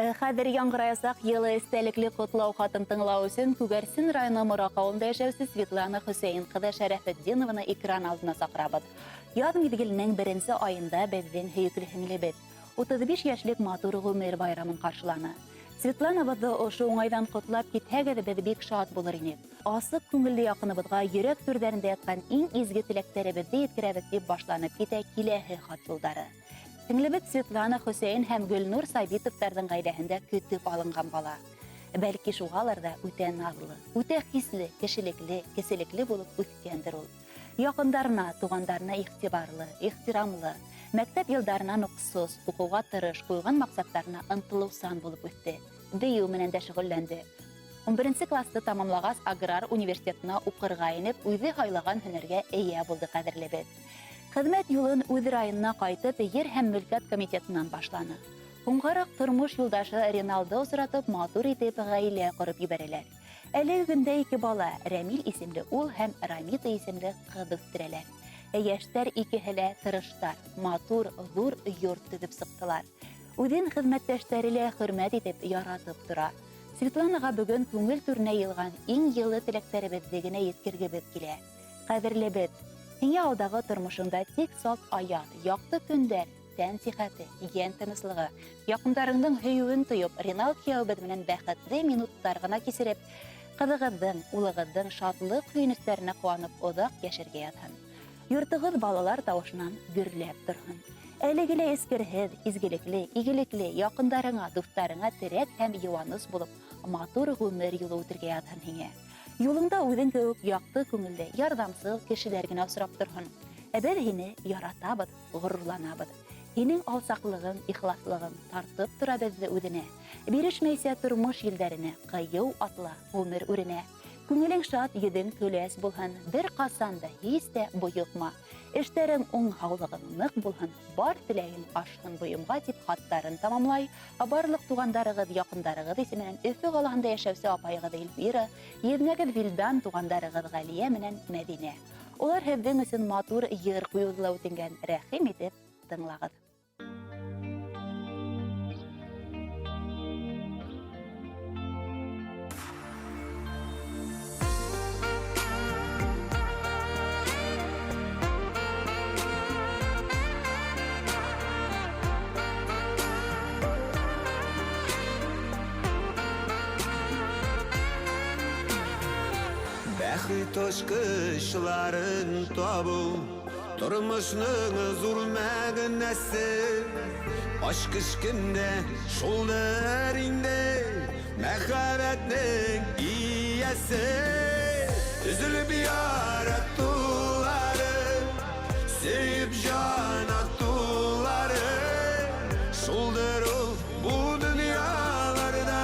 Хәҙер яңғыраясаҡ йылы эстәлекле ҡотлау хатын тыңлау өсөн Күгәрсен районы Мораҡ ауылында йәшәүсе Светлана Хөсәйен ҡыҙы Шәрәфетдинованы экран алдына саҡырабыҙ. Яҙ миҙгеленең беренсе айында беҙҙең һөйөклө һеңлебеҙ 35 йәшлек матур ғүмер байрамын ҡаршыланы. Светланабыҙҙы ошо уңайҙан ҡотлап китһәгеҙ, беҙ бик шат булыр инек. Асыҡ күңелле яҡыныбыҙға йөрәк түрҙәрендә ятҡан иң изге теләктәребеҙҙе еткерәбеҙ, тип башланып китә киләһе хат юлдары. Һеңлебеҙ Светлана Хөсәйен һәм Гөлнур Сабитовтарҙың ғаиләһендә көтөп алынған бала. Бәлки шуғалыр ҙа үтә наҙлы, үтә хисле, кешелекле, кеселекле булып үҫкәндер ул. Яҡындарына, туғандарына иғтибарлы, ихтирамлы, мәктәп йылдарынан уҡ сос, уҡыуға тырыш, ҡуйған маҡсаттарына ынтылыусан булып үҫте. Бейеү менән дә шөғөлләнде. 11 класты тамамлағас, аграр университетына уҡырға инеп, үҙе һайлаған һөнәргә эйә булды ҡәҙерлебеҙ. Хеҙмәт юлын үҙ районына ҡайтып, ер һәм мөлкәт комитетынан башланы. Һуңғараҡ тормош юлдашы Реналды осратып, матур итеп ғаилә ҡороп ебәрәләр. Әлеге көндә ике бала, Рәмил исемле ул һәм Рамита исемле ҡыҙ үҫтерәләр. Йәштәр икеһе лә тырыштар, матур, ҙур йорт төҙөп сыҡтылар. Үҙен хеҙмәттәштәре лә хөрмәт итеп, яратып тора. Светланаға бөгөн күңел түренә йыйылған иң йылы теләктәребеҙҙе генә еткергебеҙ килә. Ҡәҙерлебеҙ, һиңә алдағы тормошоңда тик саф аяҙ, яҡты көндәр, тән сихәте, йән тыныслығы, яҡындарыңдың һөйөүен тойоп, Ринал кейәүебеҙ менән бәхетле минуттар ғына кисереп, ҡыҙығыҙҙың, улығыҙҙың шатлыҡ-һөйөнөстәренә ҡыуанып оҙаҡ йәшәргә яҙһын. Йортоғоҙ балалар тауышынан гөрләп торһон. Әлеге лә эскерһеҙ, изгелекле, игелекле, яҡындарыңа, дуҫтарыңа терәк һәм йыуаныс булып, матур ғүмер юлы үтергә яҙһын һиңә. Юлыңда үҙең кеүек яҡты күңелле, ярҙамсыл кешеләр генә осрап торһон. Ә беҙ һине яратабыҙ, ғорурланабыҙ. Һинең алсаҡлығың, ихласлығың тартып тора беҙҙе үҙенә. Бирешмәйсә тормош елдәренә, ҡыйыу атла ғүмер үренә. Күңелең шат, йөҙөң көләс булһын, бер ҡасан да һис тә бойоҡма. Эштәрең уң, һаулығың ныҡ булһын, бар теләгең ашһын бойомға, тип хаттарын тамамлай. Барлыҡ туғандарығыҙ, яҡындарығыҙ исеменән Өфө ҡалаһында йәшәүсе апайығыҙ Эльвира, еҙнәгеҙ Вилдан, туғандарығыҙ Ғәлиә менән Мәҙинә. Улар һеҙҙең өсөн матур йыр ҡуйыуҙы ла үтенгән, рәхим итеп тыңлағыҙ. Бәхет ачкычларын табу Тормышның зур мәгънәсе. Ачкыч кемдә, шулдыр инде Мәхәббәтнең иясе. Өзелеп яратулары, сөеп җан атулары, шулдыр ул бу дөньяларда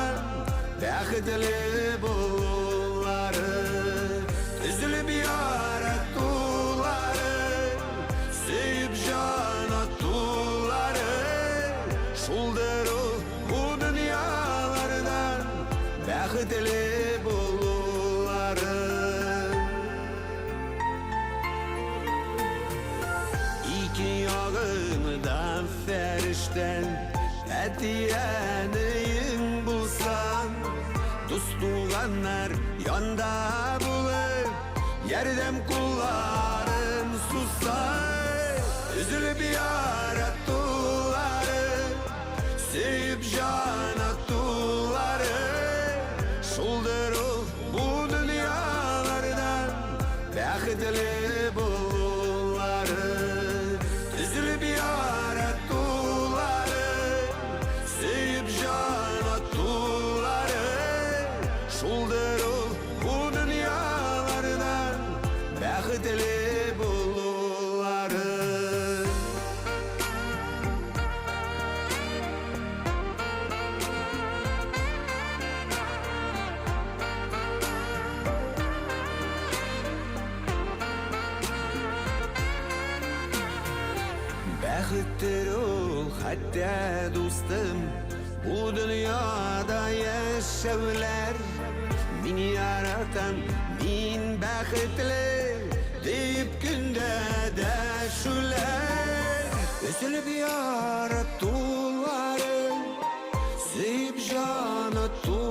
бәхетле булулары. Өзелеп яратулары, сөеп җан атулары, шулдыр ул бу дөньяларда бәхетле булулары. Ике ягыңда фәрештән, әти-әниең булса, дус-туганнар янда булып, ярдәм кулларын сузса, өзелеп яратулары, сөеп җан атулары, шулдыр ул бу дөньяларда бәхетле булулары. Өзелеп яратулары, сөеп җан атулары, шулдыр ул бу дөньяларда бәхетле булулары. Бәхеттер ул хәтта, дустым, бу дөньяда яшәүләр. Мин яратам, мин бәхетле дип көндә дәшүләр. Өзелеп яратулары, сөеп Сөеп җаны.